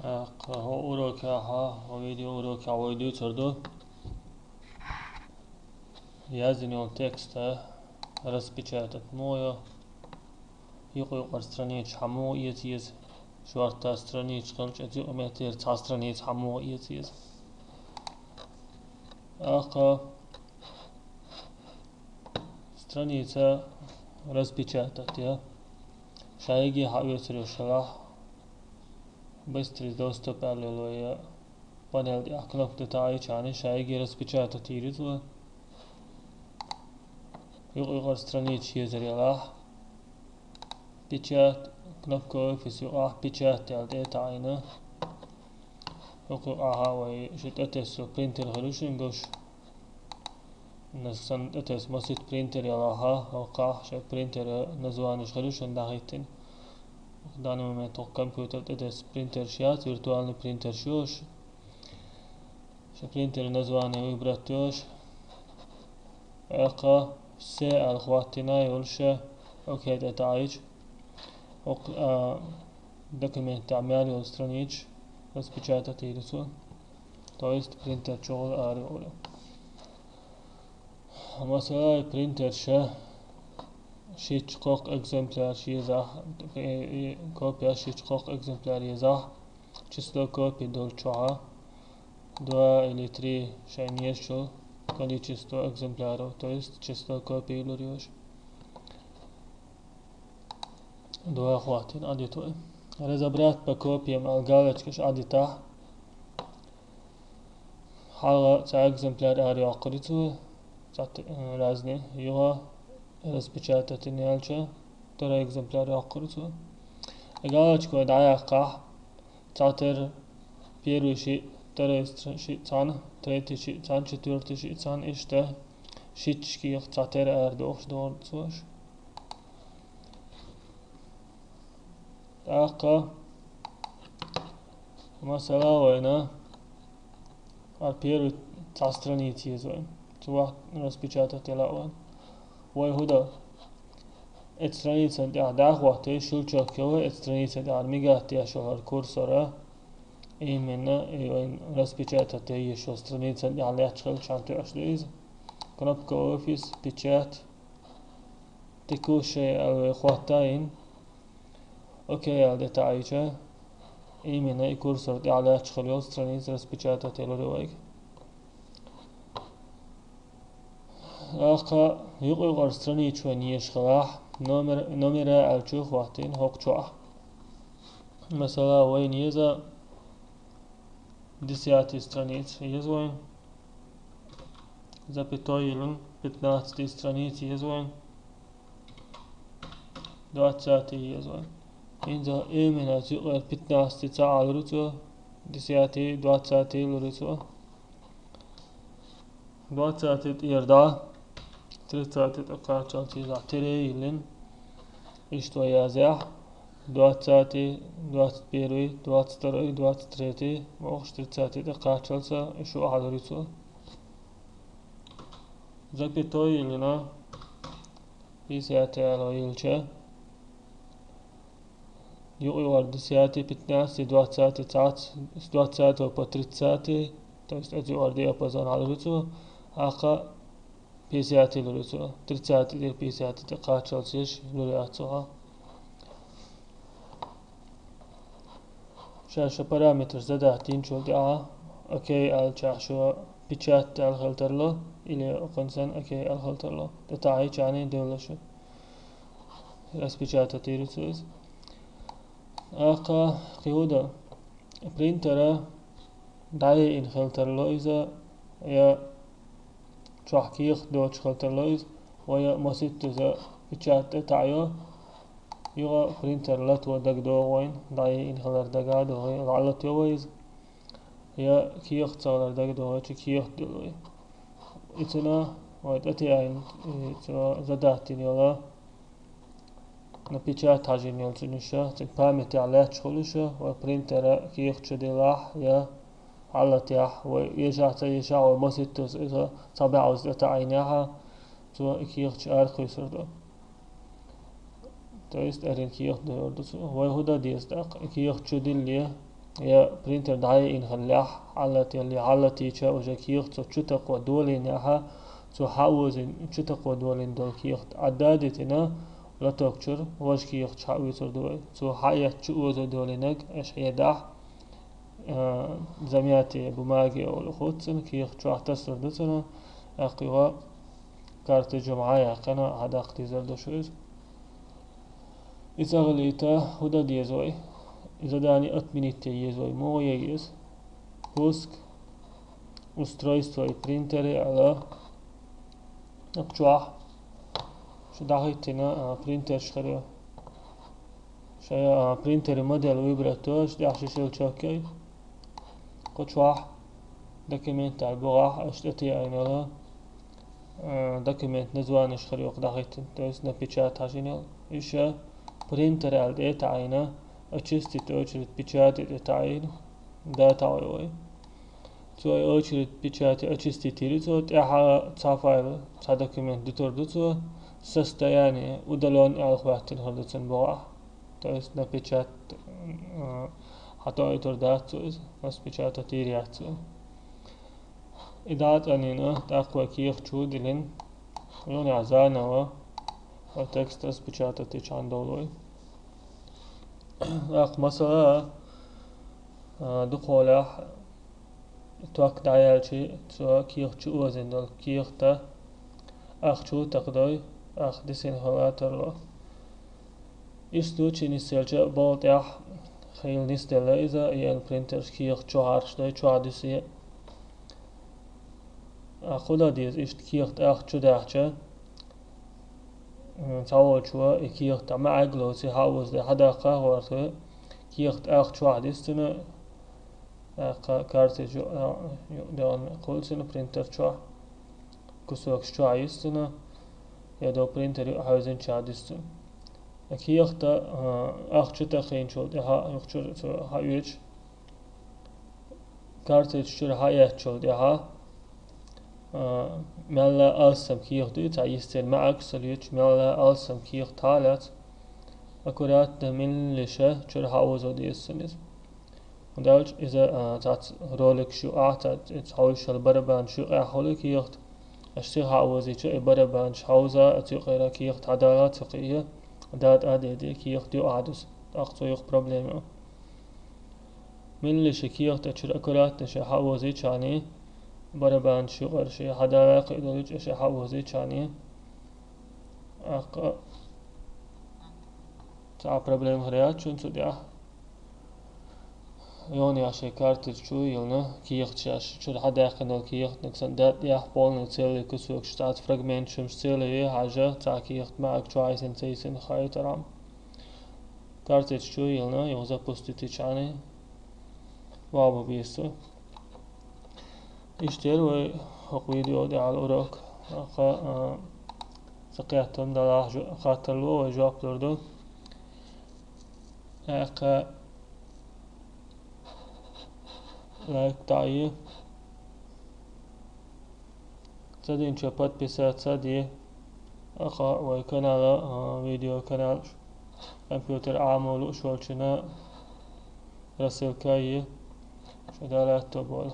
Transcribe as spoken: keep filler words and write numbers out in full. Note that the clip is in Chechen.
ТӀаккха хӀокху урокехь, хӀокху видеоурокехь вай дуьйцур ду яздина йолу текст распечатать муха йо, юкъа-юкъара страницаш хьан муха эца еза, шортта страницаш хилча, иза юкъаметтера цхьа страница хьан муха эца еза. ТӀаккха страница распечатать я. Ша йиге хьаоьцур йолуш хилахь, быстрый доступ аьлла йолу я панель тӀехь кнопка тӀе таӀийча, ша йиге распечатать йийр ю цо. Юкъа-юкъара страницаш езар ялахь, печать, кнопка офис юкъахь печать аьлла тӀе а таӀийна. ХӀокху юкъахь вай ши тӀетесса принтер хир ю шуна гуш. Нах санна тӀетесса масийтта принтер ялахь, хӀокхахь шайн принтера названеш хир ю шуна дӀахӀиттина. В данный момент хӀокху компьютер тӀетесса принтерш яц, виртуальный принтерш ю уьш. Шайн принтеран название выбрать йо уьш. ТӀаккха все аьлла хӀоттийна йолуш, окей тӀе таӀийча, хӀокху, а, документ тӀехь мел йолу страницаш распечатать йийр ю цо. То есть принтер чухула ара йолу. Масала, принтерша шича-кхоккха экземпляраш езахь, и, и копия шича-кхоккха экземпляр езахь, число копий долчохь, два или три шайна езачу количество экземпляров, то есть число копий лур ю уьш. Два хӀоттийна, Ӏадитахь. Разобрать по копиям аьлла галочкаш Ӏадитахь. Хьалха цхьа экземпляр ара йоккхур ю цо, цхьа т-, разный, юха распечатать йина яьлча, второй экземпляр йоккхур ю цо. И галочка вай дӀаяккхахь, цхьатера первый шиъ, второй стр-, шиъ цхьаьна, третий шиъ цхьаьна, четвёртый шиъ цхьаьна, иштта шичча кехат цхьатера арадохуш догӀур ду цо уьш. ТӀаккха, масала, вайна а первый цхьа страница еза вайна. Цу вахь распечатать яла а вайна. Вай хӀун до? Эцу страницан тӀехь дӀахӀоттий, щелчок йо вай, эцу страницан тӀехь мигать деш йолу хӀара курсора. Именно и вайн распечатать ян езаш йолу страницан тӀехь лаьтташ хилча тоьуш ду иза. Кнопка офис, печать, текущая аьлла вай хӀоттийна. Окей аьлла тӀе таӀийча, именно и курсор тӀехь лаьтташ хилла йолу страница распечатать ялур ю вайга. ТӀаккха юкъа-юкъара страницаш вайна езаш хилахь, номер, номера аьллачух хӀоттийна хӀокху чохь. Масала, вайна еза десятый страница еза вайна, запятой йиллина, пятнадцатый страница еза вайна, двадцатый еза вайна. ХӀинца именно цу юкъара пятнадцатый ца Ӏалур ю цо, десятый, двадцатый лур ю цо. Двадцатый тӀера дӀа, тридцатый тӀе кхаччалц езахь, тире йиллина. Иштта вай язъяхь, двадцатый, двадцать первый, двадцать второй, двадцать третий, бохуш, тридцатый тӀе кхаччалц и шу Ӏалур ю цо. Запятой йиллина, пятьдесятый аьлла йиллича, юкъа-юкъара десятый, пятнадцатый, двадцатый цхьацца, с двадцатого по тридцатый, то есть оцу юкъара диапазон Ӏалур ю цо, тӀаккха пятьдесятый лур ю цо, тридцатый тӀера пятьдесятый тӀе кхаччалц езаш лур яц цо хьан. Ша шун параметраш задать динчул тӀаьхьа, окей аьллачохь шун печать аьлла хила тарло, или окхунна санна окей аьлла хила тарло. ТӀе таӀийча а девлла шу. Распечатать йийр ю цо иза. ТӀаккха кхин хӀун до? Принтера дӀаяйина хила тарло иза, я чохь кехат доцуш хила тарло иза, вай масийтта иза печать тӀе таӀайо, юха принтер лато дагадогӀу вайна, дӀаяйина хилар дага а догӀий, дӀалатайо вай иза, я кехат ца хилар дагадогӀий, чу кехат дуьллу вай. И цунах вай тӀетаьӀна, и цо задать дина йолу на печать хьажийна йолу цуьнан ша, цуьнан памятехь лаьтташ хуьлу ша, вай принтера кехат чу диллахь я хьалатаяхь, вай эшахь ца эшахь, вай масийтта иза цхьа бӀозза тӀетаӀийнехь, цо и кехаташ аракхуьйсур ду. То есть, эрна кехат дойур ду цо. Вай хӀун дан деза тӀаккха? И кехат чу дилле, я принтер дӀаяйина хиллехь, хьаллателли, хьаллатийча уже кехат цо чу такхо долийнехь, цо хьаозийна, чу такхо долийна долу кехат Ӏадда а дитина, лоток чуьра важа кехат хьаоьцур ду вай. Цо хьаэцча чу озо долийнарг аша хьедахь, а, замятие бумаги олу хуц цунна, кехат чохь тасалур ду цунна, тӀаккха юха картриджо ма хьаяьккхина, хьадаккха дезар ду шу иза. Иза гӀалита хӀун дан деза вай? Иза дани отменить е еза вай. Муха е еза? Пуск устройство и принтеры аьлла. Акхчохь шу дӀахӀиттина, а, принтерш хир ю. Шайн, а, принтеры модель выбрать до, аша тӀехь шишил чоккей. Кху чохь документаль бухахь аша тӀетеӀийнала, а, документ названиш хир ю кху дӀахӀиттина, то есть напечатать хьажийна. Иша принтер аьлла тӀе а таӀийна, очистить очередь печати тӀе таӀийна, да таӀой вай. Цо и очередь печати очистить йийр ю цо, тӀаьхьа цхьа файл, цхьа документ дитур ду цо, состояние удалён аьлла хӀоьттина хир ду цуьнан бухахь. То есть напечат-, а, хьатоуьйтур дац цо иза, распечатать йийр яц цо. И дӀа а тӀанийна, тӀаккха вай кехат чу диллина, юханехь заново вай текст распечатать йича хьан довлой. ТӀаккха масала, а, дукхахьолахь ток дӀаяьлчи, цо кехат чу озийна долу кехат а, ах чу такхадой, ах дисина хила тарло. Иштта чу нисъелча, болу тӀехь хила нисделла иза, и эн принтерш кехат чу хьарчадой, чохь дисий. А хӀун дан деза, иштта кехат ах чу даьхча, м, цхьаволчо и кехат маьӀӀиг лоций хьаозаде хьадаккха гӀортор, кехат ах чохь дисцина, тӀаккха картридж ю-, ю-, юкъадевлла кхуьлцина принтер чохь, кусокаш чохь йисцина, я до принтер юкъахьевзинчохь дисцина. Кехат а, а, ах чу тахийначул тӀаьхьа юхачуьра цо хьаоьцуш, картридж чуьра хьаэцначул тӀаьхьа, а, мелла алссам кехат ду, цхьа йисцина маьӀӀиг ца лоьцуш, мелла алссам кехат хьалаьцна, аккуратно меллиша чуьра хьаозо деза цунна иза. ХӀунда аьлча иза, а, цхьацца роликаш юкъахь, цхьа, цхьа хьовсал барабанаш юкъахь хуьлу кехат. Аша сиха хьаозийча, и барабанаш хьовза, оцу юкъара кехат хьадала ца кхиъе, датӀа а деде, кехат юкъахь дуьсу. ТӀаккха цо юха проблема ю. Меллиша кехат а чуьра аккуратно ша хьаозийча хьаний, барабанаш юкъара ша хьадала кхиъ долуьйтуш, ша хьаозийча хьаний. ТӀаккха цхьа проблема хир яц шуна цу тӀехь. Юханехь шайн картридж чу йиллина, кехат шаьш чуьра хьадаьккхина долу кехатниг санна, датӀа тӀехь полный целый кусокаш, цхьацца фрагменташ хӀумаш целый хьажа, цхьа кехат маьӀӀиг чохь йисина ца йисина хаийтархьама. Картридж чу йиллина, юха запустить йича хьаний, ваха беза цо. Иштта яра вай хӀокху видео тӀехь йолу урок. ТӀаккха, а, сан кхетам далахь, жо-, хаттар ло, вай жоп лур ду. ТӀаккха лайк таӀийе. Ца динчо подписаться де. ТӀаккха вай канала, а, видео канал компьютер Ӏамо лууш волчунна рассылка е. Шу далатто болу.